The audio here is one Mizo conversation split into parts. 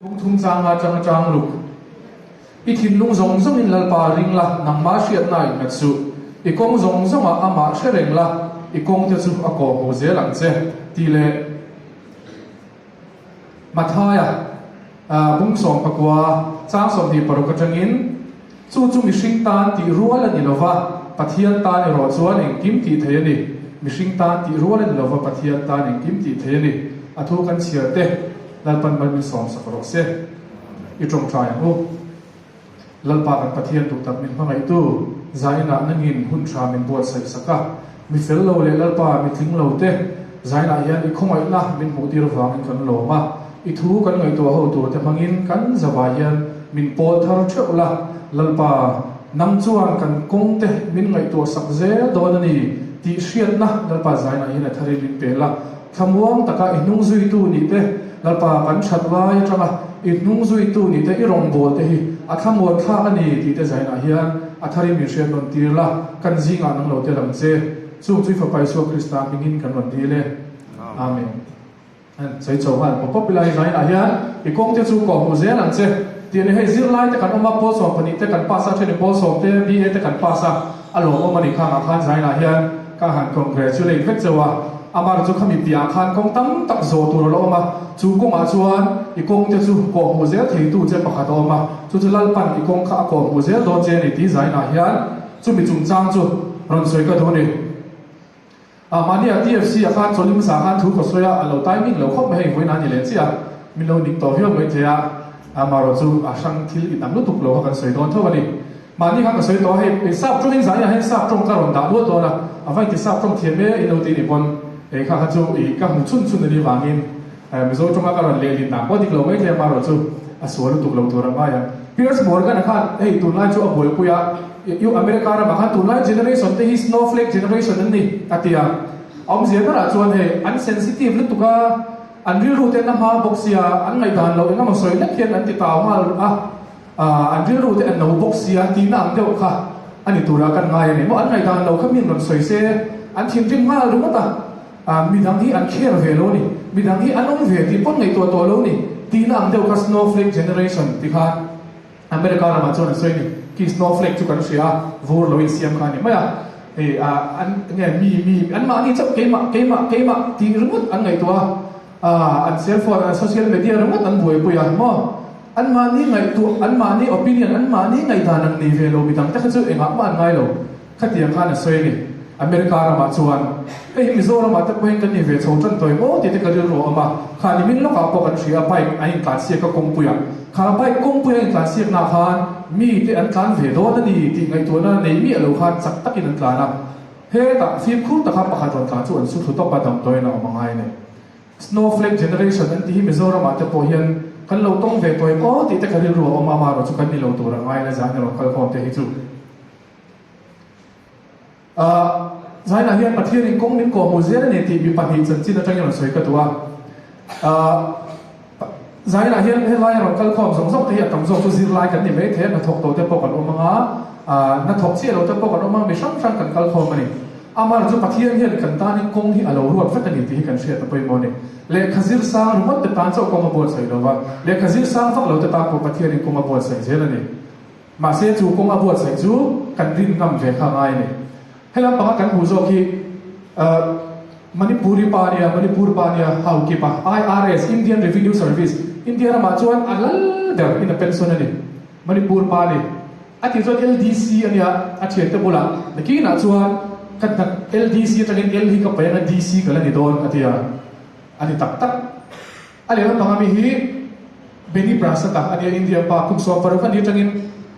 Kawng thum changa chang atang luk. I thinlung zawng zawngin Lalpa ring la, nangmah hriatna in nghat suh. I kawng zawng zawngah amah hre reng la, i kawngte chu a kawh hmuh zel ang che, tih leh Mathaia bung 19 chang 26 atangin, Chu chu mihring tan tih rual a ni lo va, Pathian tan erawh chuan engkim tih thei a ni. Mihring tan tih rual a ni lo va, Pathian tan engkim tih thei a ni. A thu kan chhiar te, Lalpan mal min sawmsak rawh se. I tawngtai ang u. Lalpa kan Pathian duh tak min hmangaihtu, zainah nangin hun tha min buatsaih sak a. Mi fel lo leh Lalpa mi tling lo te, zainah hian i khawngaihna min hmuhtir vangin kan lawm a. I thu kan ngaihtuah ho tur te hmangin kan zavai hian min pawl thar theuh la. Lalpa, nang chuan kan kawng te min ngaihtuah sak zel dawn a ni tih hriatna Lalpa zainah hian a tharin min pe la. Thlamuang taka i hnung zuitu nih te, Lalpa kan that lai atanga i hnung zuitu nih te, i rawngbâwl te hi a thlamuan thlâk a ni tih te zainah hian a tharin min hriat nawn tir la, kan zingah nang lo tel ang che. Chung chu i Fapa Isua Krista hmingin kan rawn dil e. Amen. Sawi chho nghal pawp pawp ila hei zainah hian i kawng te chu kawh hmuh zel ang che tih a ni. Hei zirlai te kan awm a, pawl 12 te kan pass a, thenin pawl sawm te, BA te kan pass a, a lawmawm a ni khangah khan zainah hian Ka han congratulate vek chauh a, Amar chu khami piahah khan kawng tam tak zawh tur a lo awm a, chu kawngah chuan i kawng te chu kawhhmuh zel theitu che pakhat a awm a, chu chu Lalpan i kawng kha a kawhhmuh zel dawn che a ni tih zainah hian chumi chungchang chu rawn sawi ka duh a ni. Ah mahnia TFC ah khan chawlh hmasa khan thu ka sawi a, a lo timing lo khawp mai hei vawiin a ni leh chiah a, min lo ning tawh viau mai thei a, amarawh chu a hrang thil inang lutuk lo kha kan sawi dawn tho a ni. Mahni kha ka sawi tawh a, hei sap tawngin zaiah hian sap tawng ka rawn dah luat dawn a, a va inti sap tawng thiam e in lo ti ni pawn hei kha kha chu ih ka hmu chhun chhun a nih vangin Mizo tawnga ka rawn lehlin dan pawh dik lo mai thei a, marawh chu a sual lutuk lo tur a ngai ang. Piers Morgan-a khan hei tunlai chu a buaipui a, U America ramah khan tunlai generation te hi snowflake generation an ni a ti a, a awmzia berah chuan hei an sensitive lutuk a, an rilru te an la hma bawk sia, an ngaihdan loh engemaw sawi lek hian an ti tau nghal a. An rilru te an lo bawk sia tihna ang deuh kha a ni tura kan ngai a ni maw? An ngaihdan lo kha min rawn sawi se, an thinrim nghal ringawt a, midang hi an kher ve lo a ni, midang hi an awm ve tih pawn ngaihtuah tawh lo a ni tihna ang deuh kha snowflake generation ti khan America ramah chuan an sawi a ni. Khi snowflake chu kan hria a, vur lo insiam kha a ni mai a, hei an nge mi mi anmahni chauh keimah keimah keimah tih ringawt an ngaihtuah a, an cellphone an social media ringawt an buaipui a maw? Anmahni ngaihtuah, anmahni opinion, anmahni ngaihdan an nei ve lo midang te kha chu engah mah an ngai lo. Khatiang khan a sawi a ni. America ramah chuan, hei hi Mizoramah te pawh hian kan ni ve chho tan tawih maw tih te ka rilru a awm a. Kha nimin lawkah pawh kan hria a, bike an intlansiak a kawngpuiah. Kha bike kawngpuia an intlansiaknaah khan mi te an tlan ve dawn a ni tih ngaihtuahna nei miah lo khan chak takin an tlan a. Hetah fimkhur taka pakhat rawn tlan chu an su thlu tawp a, damdawiin a awm a ngai a ni. Snowflake generation an tih hi Mizoram ah te pawh hian kan lo tawng ve tawih aw tih te ka rilru a awm a, amaherawh chu kan ni lo tur a ngai la zan erawh kalkhawm te hi chu. Ahh Zainah hian Pathian in kawng min kawhhmuh zel a ni tih mi pahnih chanchin atangin rawn sawi ka duh a. Ahh Zainah hian helai a rawn kalkhawm zawng zawng te hi a tam zawk chu zirlai kan ni mai thei a, hnathawk tawh te pawh kan awm ang a, ahh hnathawk chiah lo te pawh kan awm ang, mi hrang hrang kan kalkhawm a ni. Amah chu Pathian hian kan tanin kawng hi a lo ruat vek a ni tih hi kan hriat a pawimawh a ni. Lehkha zir sang ringawt te tan chauh kawng a buatsaih lo va, lehkha zir sang vak lo te tan pawh Pathianin kawng a buatsaih zel a ni. Mahse chu kawng a buatsaih chu kan rin ngam ve kha a ngai a ni. He lampanga kan hmuh zawk hi Manipuri pa nia, Manipur pa nia, Haukipa, IRS, Indian Revenue Service, India ramah chuan a lal ber in a pension a ni. Manipur pa a ni. A tih chuan LDC a nia, a thiante bulah nakinah chuan ka hna LDC atangin L hi ka paih anga DC ka la ni dawn a ti a, a ni tak tak. A lehlam panga mi hi Beni Prasad a nia, India pa, kum 16 a nih atangin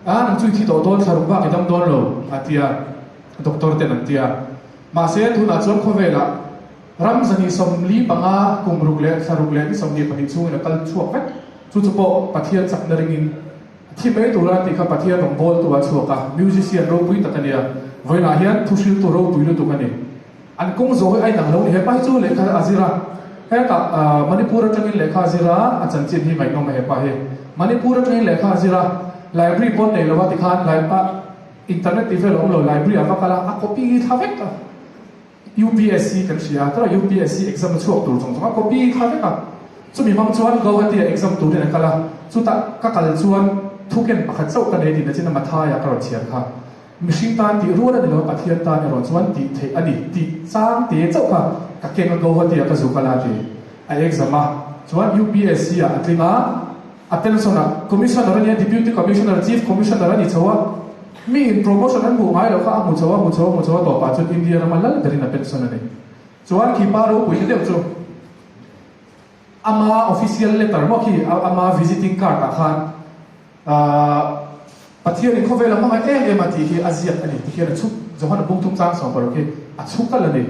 a nang chu i thi tawh dawn, thlaruk bak i dam dawn lo a ti a, doctor ten an ti a. Mahse tunah chuan khawvelah ram 145 kum ruk leh thlaruk leh ni 22 chhungin a kal chhuak vek, chu chu pawh Pathian chakna ringin Thi mai tura tih kha Pathian rawn bawltu a chhuak a, musician ropui tak a nia. Vawiinah hian thuhriltu ropui lutuk a ni. An kawng zawh hi a inang lo ni. Hepa hi chu lehkha a zir a, hetah Manipur atangin lehkha a zir a, a chanchin hi ngaihnawm a hepa hi. Manipur atangin lehkha a zir a, library pawn nei lo a tikhan internet tih vel a awm lo, library a va kal a, a copy thla vek a. UPSC kan hria a, tawh UPSC exam a chhuak tur zawng zawng a copy thla vek a. Chumi hmang chuan Guwahati-ah exam turin a kal a, chutah ka kal chuan thuken pakhat chauh ka nei tih nachin a Mathai-ah ka rawn chhiar kha. Mihring tan tih rual a ni lo, Pathian tan erawh chuan tih theih a ni tih chang te chauh kha ka keng a Guwahati-ah ka zu kal a ti. A exam a, chuan UPSC-ah a tling a, a pension a, Commissioner a nia, Deputy Commissioner, Chief Commissioner a ni chho a, mi in promotion an hmuh ngai loh kha a hmu chho a, hmu chho a, hmu chho a tawpah chuan India rama lal berin a pension a ni. Chuan khi pa ropui te deuh chu ama official letter maw khi ama visiting card ah khan ahh Pathian in khawvel a hmangaih em em a tih hi a ziak a ni ti khian a chhuk Johana bungthum chang sawm paruk hi a chhuk kalh a ni.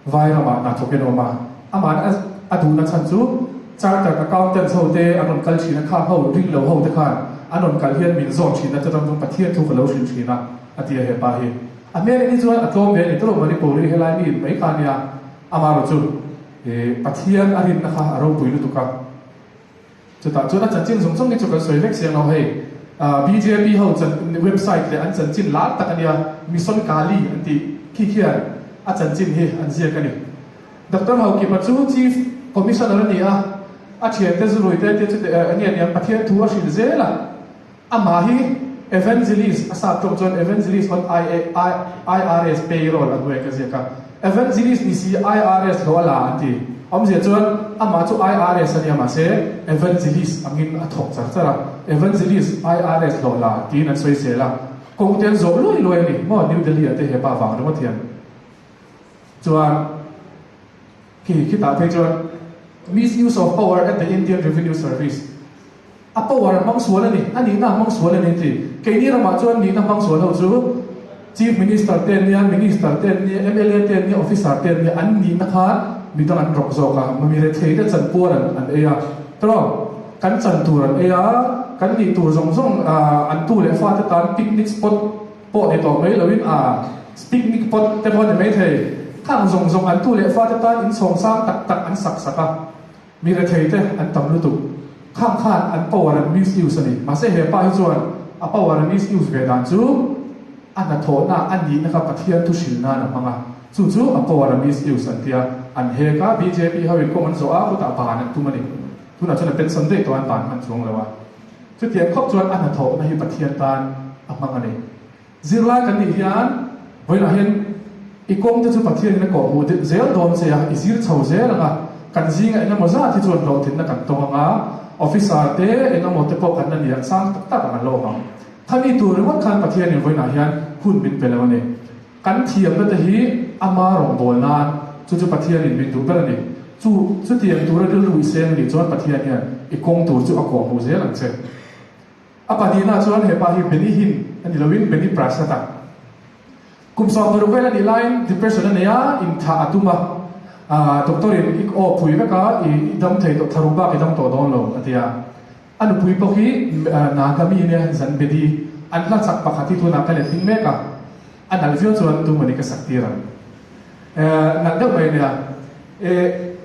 Vai ramah hna thawk in a awm a, amah a duhna chhan chu Chartered Accountants ho te an rawn kal thin a, khang ho ring lo ho te khan an rawn kal hian min zawt thin a, chutang chuan Pathian thu ka lo hrilh thin a, a ti a hepa hi. A hmel en hi chuan a tlawm ve a ni tawh lo, Manipur-i helai mi mai kha a nia, amaherawh chu Pathian a rinna kha a ropui lutuk a. Chutah chuan a chanchin zawng zawng hi chu kan sawi vek siang lo hei. Bjp ho website leh an chanchin lar tak a nia, Mission Kali an tih khi khian a chanchin hi an ziak a ni. Doctor Haukipa chu Chief Commissioner a ni a, a thiante zurui te te chu enge aniang Pathian thu a hrilh zel a. Amah hi Evangelist, a sap tawng chuan Evangelist on IRS payroll a hnuai ka ziak a. Evangelist ni si IRS hlawh a la an ti. Awmzia chuan amah chu IRS a nia mahse Evangelist angin a thawk char char a. Evangelist IRS hlawh la tiin an sawi zel a. Kawng te an zawh luai luai a ni maw New Delhi ah te hepa vang ringawt hian. Chuan khi khitah phei chuan Misuse of power at the Indian Revenue Service. A power a hmang sual a ni, a nihna a hmang sual a ni ti. Keini ramah chuan nihna hmang sual ho chu Chief Minister te an nia, Minister te an nia, mla te an nia, Officer te an nia, an nihna khan midang an rawk zawk a, mi rethei te chan puar an an ei a. Tawrh, kan chan tur an ei a, kan nih tur zawng zawng an tu leh fate tan picnic spot pawh ni tawh mai loin a picnic pot te pawh ni maithei. Khang zawng zawng an tu leh fate tan inchhawng sang tak tak an sak sak a. Mi rethei te an tam lutuk. Khang khan an power an misuse a ni. Mahse he pa hi chuan a power a misuse ve dan chu a hnathawhna a nihna kha Pathian thu hrilh nan a hmang a. Chu chu a power a misuse an tia. An hek a, bjp ho in kawng an zawh a, khutah ban an tum a ni. Tunah chuan a pension daih tawh a, an ban hman chuang lo a. Chutiang khawp chuan a hnathawhna hi Pathian tan a hmang a ni. Zirlai kan nih hian vawiinah hian i kawng te chu Pathianin a kawh hmuh deuh zel dawn che a, i zir chho zel ang a, kan zinga eng emaw zat hi chuan hlawhtlinna kan tawng ang a, officer te eng emaw te pawh kan la ni ang, sang tak tak ang an lo awm ang. Khami tur ringawt khan Pathianin vawiinah hian hun min pe lo a ni. Kan thiamna te hi ama rawngbâwl nan chu chu Pathianin min duh ber a ni. Chu chutiang tura rilru i seng a nih chuan Pathian hian i kawng tur chu a kawh hmuh zel ang che. A pahnihna chuan he pa hi Benny Hinn a ni loin Benny Prasad a kum 60 vel a nih laiin depression a nei a, inthah a tum a, doctor in i aw phui vek a, i dam thei tawh, tharuk bak i dam tawh dawn lo a ti a. A nupui pawh hi Naga mi nia Zan Bedi, an hla chak pakhat hi tunah ka let hming mek a, a nalh viau chuan tumani ka sak tir ang. Nalh deuh mai a nia.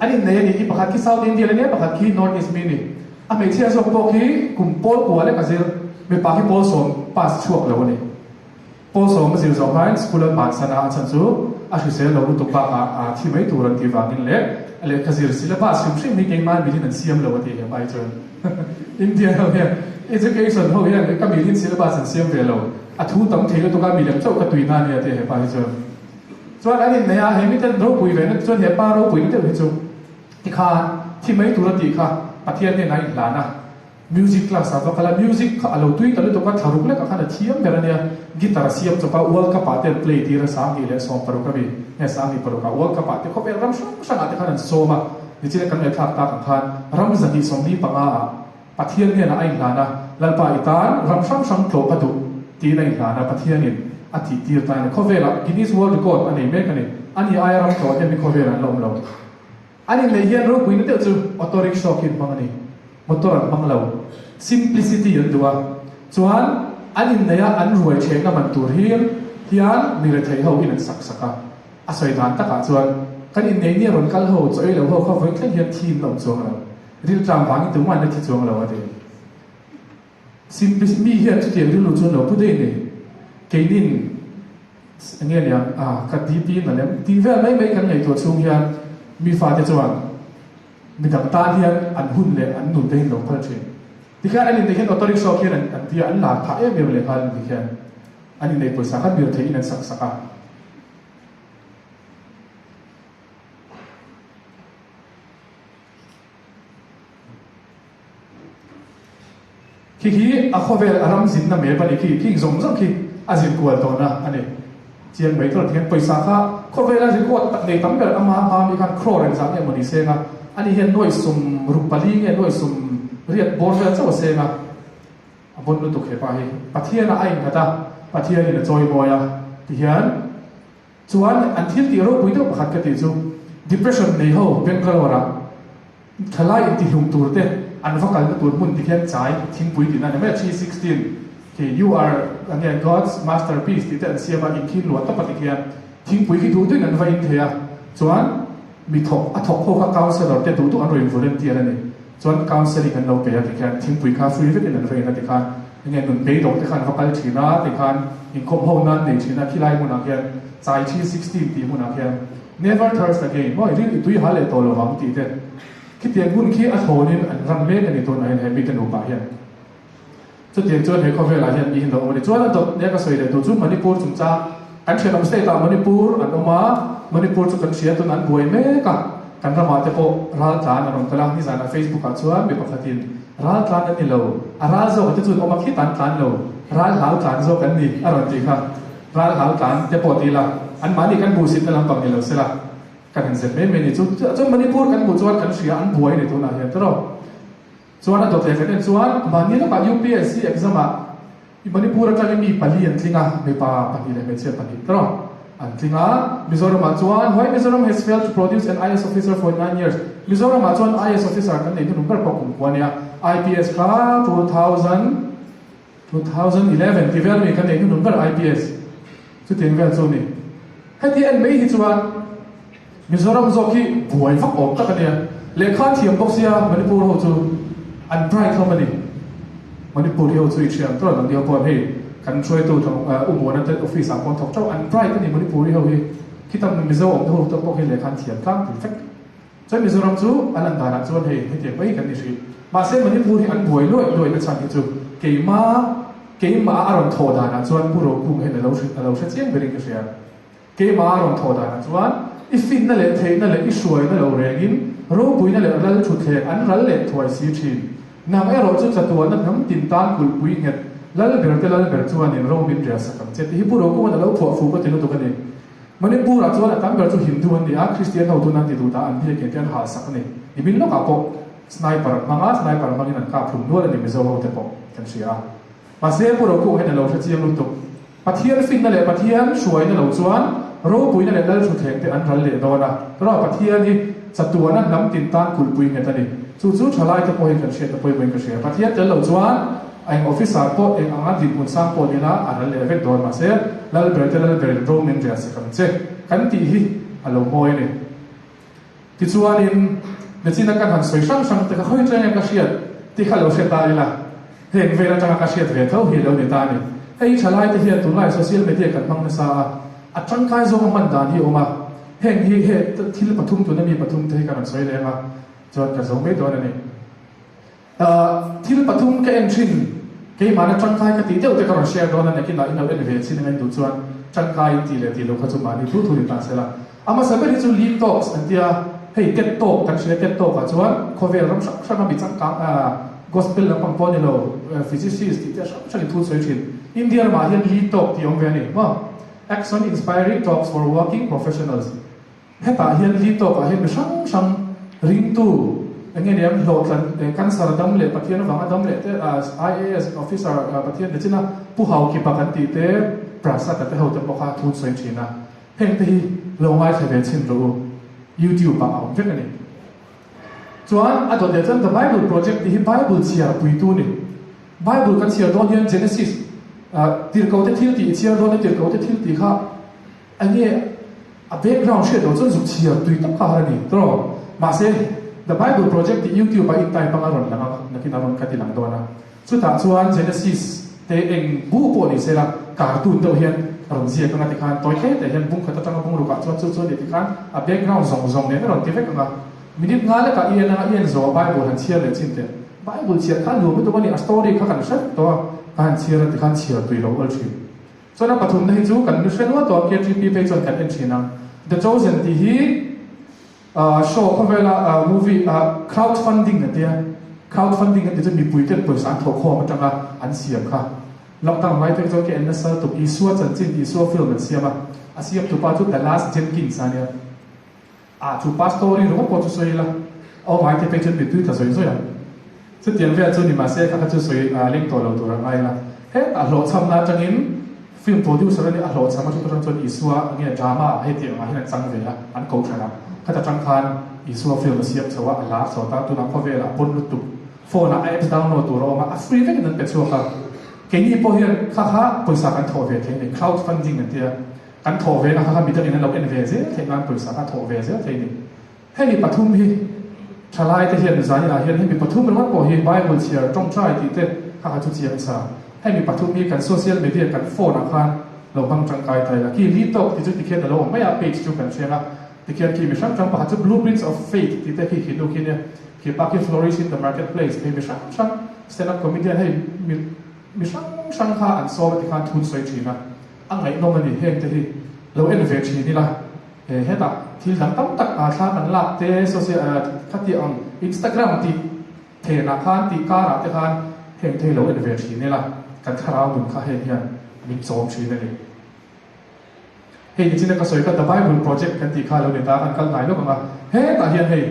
An innei a ni hi pakhat khi South Indian a nia pakhat khi North East mi a ni. A hmeichhia zawk pawh khi kum pawl kua lek a zir, mipa khi pawl sawm pass chhuak lo a ni. Pawl sawm a zir zawh hmain school an bansan a, a chhan chu a hrisel lo lutuk bakah a thi mai tur an tih vangin leh a lehkha zir syllabus hrim hrim hi keimah milin an siam lo a ti he pai chuan. India ho hian education ho hian ka milin syllabus an siam ve lo, a thu tam thei lutuk a milem chauh ka tuina a nia a ti he pa hi chuan. Chuan an inneih a, he miten ropui ve na chuan he pa ropui na deuh hi chu tikhan thi mai tur a tih kha Pathian hnenah a inhlan a, music class ah va kal a, music kha a lo tui ta lutuk a, thla ruk lekah khan a thiam ber a nia, guitar a siam chawp a, World Cup ah te an play tir a, 2016 a mi, nge 2006 ah World Cup ah te khawvel ram hrang hrang ah te khan an sawm a, nichina kan ngaihthlak tak ang khan ram 245 ah Pathian hnenah a inhlan a, Lalpa i tan ram hrang hrang tlawh ka duh tiin a inhlan a, Pathianin a tih tir ta a ni. Khawvelah Guinness World Record a nei mek a ni. Ani aia ram tlawh hian mi khawvelah an la awm lo. An inneih hian ropuina deuh chu auto rickshaw khi an hmang a ni. Motor an hmang lo. Simplicity an duh a. Chuan an inneih a an ruai thehna man tur hi hian mi rethei ho in an sak sak a. A sawi dan takah chuan kan inneih ni a rawn kal ho chaw ei lo ho kha vawi thleng hian thi an la awm chuang lo. Riltlang vangin tumah an la thi chuang lo a ti. Simplicity mi hian chutiang rilru chu an lo pu daih ni. Keinin enge nia ah ka DP na lem tih vel mai mai kan ngaihtuah chhung hian mi fate chuan. Midang tan hian an hun leh an nun te hi an lo phal thin. Tikhian an inneih hian auto rickshaw khian an tia an lar phah em em lehnghal an tikhian an inneih pawisa kha mir theihin an sak sak a. Khi khi a khawvel a ram zinna map a ni khi, khing zawng zawng khi a zin kual tawhna a ni. Chiang mai tur hian pawisa kha khawvela record tak nei tam ber ama hma mi khan crore engzah nge maw ni seng a, ani hian nuai sum ruk pali nge nuai sum riat bawr vel chauh a seng a, a bon lutuk hepa hi. Pathian ah a innghat a, Pathianin a chawimawi a tihian chuan an thil tih ropui deuh pakhat ka tih chu depression nei ho Bangalore ah Thalai intihlum tur te an va kalna tur hmun tikhian chai thingpui tihna a ni mai a, 3:16 khi You are enge God's masterpiece tih te an siam a, inkhin luah tawp a tikhian thingpui khi duh duhin an va in thei a, chuan mi thawk a thawk ho kha counsellor te duh duh an rawn in volunteer a ni, chuan counselling an lo pe a tikhian thingpui kha free vekin an va in a tikhan enge nun beidawng te kha an va kal thin a tikhan inkhawm ho nan nei thin a khilai hmunah khian chai 3:16 tih hmunah khian Never thirst again, maw i ril i tui hal leh tawh lo vang tih te. Khitiang hun khi a thlawnin an ram mek a ni tunah hian he mite nupa hian. Chutiang chuan he khawvelah hian mi hi an lo awm a ni. Chuan a dawt nia ka sawi leh tur chu Manipur chungchang kan hriat awm state ah Manipur an awm a, Manipur chu kan hria tunah an buai mek a, kan ramah te pawh raltlan an rawn kal a, nizanah Facebook ah chuan mi pakhatin raltlan an ni lo, a ral zawk te chu an awm a khitah an tlan lo, ral hlau tlan zawk an ni a rawn tih kha. Ral hal tlan te pawh ti ila, anmahni kan hmuhsitna lampang ni lo sela, kan han zep mai mai ni. Chu chuan Manipur kan hmuh chuan kan hria an buai a ni tunah hian tawrh. Chuan a dawt leh kan en chuan mahni lawkah UPSC exam ah Manipur atangin mi pali an tling a, mipa pahnih leh hmeichhia pahnih tawrh an tling a. Mizoram ah chuan Why Mizoram has failed to produce an IAS officer for 9 years? Mizoram ah chuan IAS officer kan nei hnuhnung ber pawh kum kua nia, IPS kha 2000 2011 ti vel mi kan nei hnuhnung ber IPS chutiang vel chu ni. Heti en mai hi chuan Mizoram zawk hi buai vak awm tak a nia. Lehkha thiam bawk sia Manipur ho chu an bright hlawm a ni. Manipur hi ho chu i thiam tawh ang ni ho pawh hei kan hruaitu Umuana te office ah pawh an thawk teuh an bright a ni Manipuri ho hi. Khitam Mizo awm ho te pawh hi lehkha an thiam tlangpui vek. Chuan Mizoram chu an an danah chuan hei hetiang mai hi kan ni hrih. Mahse Manipur hi an buai luaih luaih na chhan hi chu keima keimah a rawn thawh danah chuan Pu Rokung hian a lo a lo hre chiang berin ka hria. Keimah a rawn thawh danah chuan i finna leh theihna leh i hruaina lo rengin ropuina leh ral thutthleng an ral leh thuai si thin. Nang erawh chu chatuahna hnam tin tan kulhpui nghet Lalber te Lalber chuanin ro min riahsak ang che tih hi Pu Rokunga'n a lo phuah fuh ka ti lutuk a ni. Manipur ah chuan a tam ber chu Hindu an ni a, Kristian ho tun an ti duh ta an biak engte an hal sak a ni. Nimin lawkah pawh sniper an hmang a, sniper hmangin an kap hlum nual a ni Mizo ho te pawh kan hria a. Mahse Pu Rokunga hian a lo hre chiang lutuk. Pathian finna leh Pathian hruaina lo chuan ropuina leh lal thutthleng te an ral leh dawn a. Rawh Pathian hi chatuana hnam tin tan kulhpui nghet a ni. Chu chu thalai te pawh hi kan hriat a pawimawhin ka hria. Pathian tel lo chuan A eng officer pawh eng anga dinhmun sang pawh nila a ral leh vek dawn mahse Lalber te Lalberin ro min riah sak ang che kan tih hi a lo mawi a ni. Tichuanin Mechina kan han sawi hrang hrang te kha khawi teng nge ka hriat tih kha lo hre ta ila heng vel atanga ka hriat ve tho hi a lo ni ta a ni. Hei thalai te hian tunlai social media kan hmang nasa a, a tangkai zawnga hman dan hi a awm a, heng hi he thil pathum tuna mi pathum te hi kan rawn sawi leng a chuan ka zo mai dawn a ni. Thil pathum ka en thin, keimahna tangkai ka tih deuh te ka rawn share dawn a, nakinah in lo en ve chin ang en duh chuan tangkai in tih leh tih loh kha chu mahni thu thu ni ta sela. A hmasa ber hi chu Lead Talks an tia, hei TED Talk kan hria, TED Talk ah chuan khawvel ram hrang hrang a mi changkang gospel lampang pawh a ni lo, physicist tih te hrang hrang in thu sawi thin. India ramah hian Lead Talk tih a awm ve a ni maw? Action Inspiring Talks for Working Professionals. Hetah hian li tawkah hian mi hrang hrang ringtu eng nge niang hlawhtlan cancer dam leh Pathian avanga dam leh te IAS officer Pathian ni china Pu Haukipa kan tih te Prasad a te ho te pawh kha thu sawi thin a, heng te hi lo ngaithla ve chhin rawh u, YouTube ah a awm vek a ni. Chuan a dawt leh chuan The Bible Project tih hi Bible chhiar puitu a ni. Bible kan chhiar dawn hian Genesis tirhkoh te thil tih i chhiar dawn a, tirhkoh te thil tih kha Eng nge a background hriat loh chuan zuk chhiar tui tak kha har a ni tawh. Mahse, The Bible Project tih YouTube ah in type anga rawn lang a, nakin a rawn ka ti lang dawn a. Chutah chuan Genesis te eng bu pawh ni sela cartoon deuh hian rawn ziak anga tikhan tawi hle te hian bung khat atanga bung rukah chuan chu chu a ni tikhan a background zawng zawng nen a rawn ti vek anga. Minute nga lekah i en anga i en zawh a Bible han chhiar leh chin teh. Bible chhiar kha a nuam lutuk a ni, a story kha kan hre vek tawh a, ka han chhiar a tikhan chhiar tui lo awl thin. Chuan a pathumna hi chu kan hre nual tawh a, KTP phei chuan kan en thin a. The Chosen tih hi show khawvela movie crowd funding an tia, crowd funding an tih chu mipui ten pawisa an thawhkhawm atanga an siam kha. Lockdown lai phei chuan ka en nasa lutuk, Isua chanchin, Isua film an siam a, a siamtupa chu Dallas Jenkins a nia. Ah chu pa story ringawt pawh chu sawi ila aw mai te phei chuan mittui tla zawi zawi ang. Chutiang vel chu ni mahse kha kha chu sawi leng tawh lo tur a ngai ila. Hetah hlawhchhamna atangin film producer a nih a hlawhchham atang atang chuan Isua nge drama hetiang ah hian an chang ve a an ko than a. Khata tang khan Isua film a siam chho a a lar chho ta tunah khawvelah a pawn lutuk phone ah a apps download tur a awm a a free vekin an pe chhuak a. Keini pawh hian kha kha pawisa kan thawh ve thei a ni crowd funding an tia. Kan thawh ve na kha kha midangin an lo en ve zel theih nan pawisa kha thawh ve zel thei ni. Hemi pathum hi thalai te hian zaninah hian hemi pathum ringawt pawh hi Bible chhiar tawngtai tih te kha kha chu chiang sa. Hemi pathum hi kan social media kan phone ah khan lo hmang tangkai ta ila. Khi li tawk tih chu tikhian a lo awm mai a page chu kan hriang a. Tikhian khi mi hrang hrang pakhat chu Blueprints of Faith tih te khi khi nu khi nia. Khi pa khi Flourish in the Marketplace hei mi hrang hrang stand up comedian hei mi mi hrang hrang kha an sawm a tikhan thu an sawi thin a. A ngaihnawm a ni, heng te hi lo en ve thin ila, he hetah thil dang tam tak thla kan lak te, social khati ang Instagram tih phenah khan tih karah te khan heng te hi lo en ve thin ila, kan thlarau nun kha heng hian min chawm thin a ni. Hei nichina ka sawi kha The Bible Project kan tih kha lo ni ta, kan kal hnai lawk ang a, hetah hian hei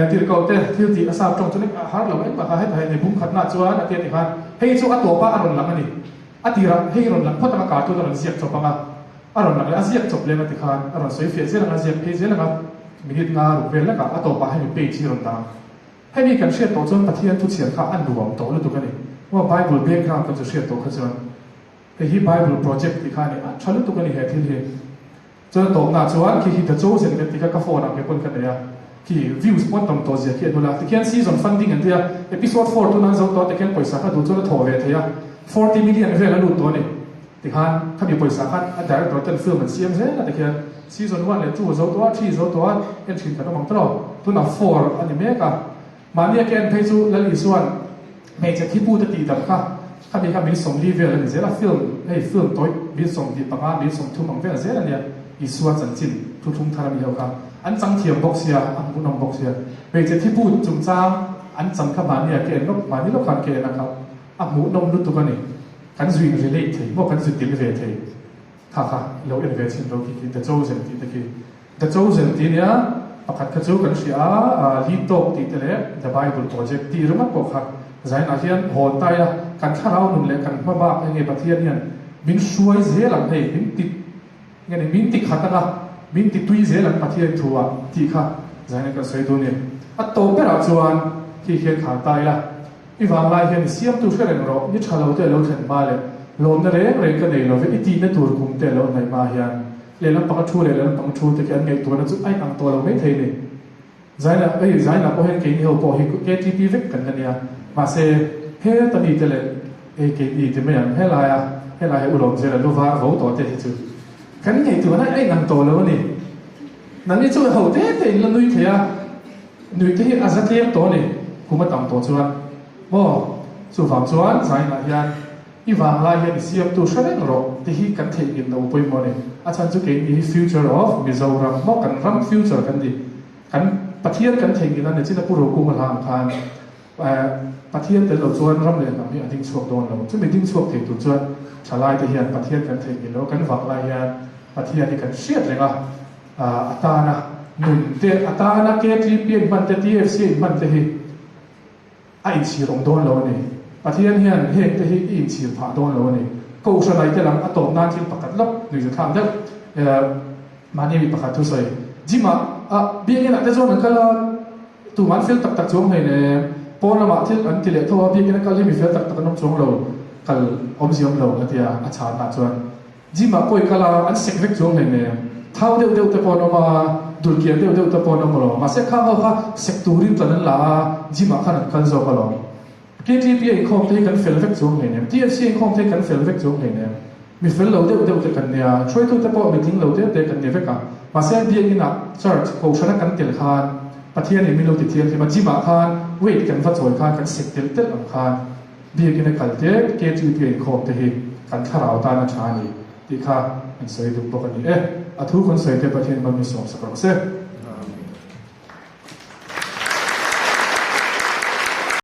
tirhkoh te thil tih a sap tawng chu lek a har lo engmah kha hetah hian hei bungkhatna chuan a tia ti khan hei chu a tawpah a rawn lang a ni. A tirah hei rawn lang phawt ang a cartoon a rawn ziak chawp ang a, a rawn lang leh a ziak chawp lem a ti khan a rawn sawi fiah zel ang a, ziak phei zel ang a, minute nga ruk vel lekah a tawpah hemi page hi rawn dah ang. Hemi kan hriat tawh chuan Pathian thu chhiar kha a nuam tawh lutuk a ni. Maw Bible background kan chu hriat tawh kha chuan hei hi Bible project tih kha a ni, a tha lutuk a ni he thil hi. Chuan a tawpna chuan khi hi The Chosen kan ti kha ka phone ah ke pawn ka nei a, khi views pawn tam tawh zia khi a hnul a, tikhian season funding an ti a, episode four tuna an zo tawh a tikhian pawisa kha duh chuan a thawh ve thei a, 40 million vel a lut tawh a ni. Tikhan khami pawisa khan a director ten film an siam zel a tikhian season one leh two a zo tawh a, three a zo tawh a, en thin kan awm ang tawh lo, tunah four a ni mek a. Mahni a ken phei chu Lal Isua'n hmeichhe thipute tih dam kha khami kha min 40 vel a ni zel a, film hei film tawi min 25 min 30 ang vel zel a nia, Isua chanchin thuthlung thar a mi ho kha an chang thiam bawk sia, a hmuhnawm bawk sia. Hmeichhe thiput chungchang an chang kha mahni a ken lawk, mahni lawk khan ken a kha a hmuhnawm lutuk a ni, kan zuin relate thei maw, kan zu tel ve thei kha kha lo en ve chhin lo khi khi The Chosen tih te khi. The Chosen tih nia pakhat kha chu kan hria a, Lead Talk tih te leh The Bible Project tih ringawt pawh kha zainah hian hawn ta ila kan thlarau nun leh kan hma bak enge Pathian hian min hruai zel ang hei min ti nge ni min ti khat anga min ti tui zel ang Pathian thu ah tih kha zainah kan sawi dun ni. A tawp berah chuan khi hian khar ta ila i vanglai hian i siamtu hre reng rawh ni tha lo te a lo thlen hma leh lawmna reng reng ka nei lo ve i tihna tur kum te a lo hnaih hma hian Lehlam panga thu leh lehlam panga thu te khi an ngaihtuahna chu a inang tawh lo mai thei ni. Zaina, hei Zaina pawh hian keini ho pawh hi KTP vek kan la nia. Mahse, heta mi te leh hei keini ti mai ang, helaia, helai hi ulawm zela lu var vo tawh te hi chu kan ngaihtuahna a inang tawh lo a ni. Nangni chu ho te te in la nui thei a, nui te hi a za tlem tawh a ni, kum a tam tawh chuan. Maw? Chuvang chuan Zaina hian I vanglai hian i siamtu hre reng rawh ti hi kan theihnghilh lo pawimawh a ni. A chhan chu keini hi future of Mizoram maw kan ram future kan ni. Kan Pathian kan theihnghilh a ni chin a Pu Rokunga hla ang khan Pathian tel lo chuan ram leh hnam hi a ding chhuak dawn lo. Chumi ding chhuak thei tur chuan thalai te hian Pathian kan theihnghilh lo. Kan vanglai hian Pathian hi kan hriat reng a, a tana nun te, a tana KTP a inhman te, TFC a inhman te hi A inchhir awm dawn lo a ni. Pathian hian heng te hi i inchhir phah dawn lo a ni. Kohhran ai te lam a tawp nan thil pakhat lawk nuihza thlak deuh mahni mi pakhat thusawi gym ah a biakinn ah te chuan an kal a, tumah an fel tak tak chuang hleinem, pawn lamah thil an ti leh tho a, biakinn a kal hi mi fel tak tak an awm chuang lo, kal awmzia awm lo a ti a, a chhanna chuan. Gym ah pawh i kal a, an sek vek chuang hleinem. Thau deuh deuh te pawh an awm a, dulkiar deuh deuh te pawh an awm alawm. Mahse khang ho kha sek turin tlan an la a, gym ah khan an kal zawk alawm. KTP a inkhawm te hi kan fel vek chuang hleinem. TFC a inkhawm te hi kan fel vek chuang hleinem. Mi fel lo deuh deuh te kan nia, hruaitu te pawh mi tling lo te te kan ni vek a. Mahse biakinn ah, church, kohhrana kan tel khan. Pathianin min lo ti thianghlim a, gym ah khan weight kan va chawi khan kan sek telh telh ang khan biakin a kal te, KTP a inkhawm te hi kan thlarau tan a tha a ni tih kha an sawi duh bawk a ni e. A thu kan sawi te Pathian hman min sawmsak rawh se.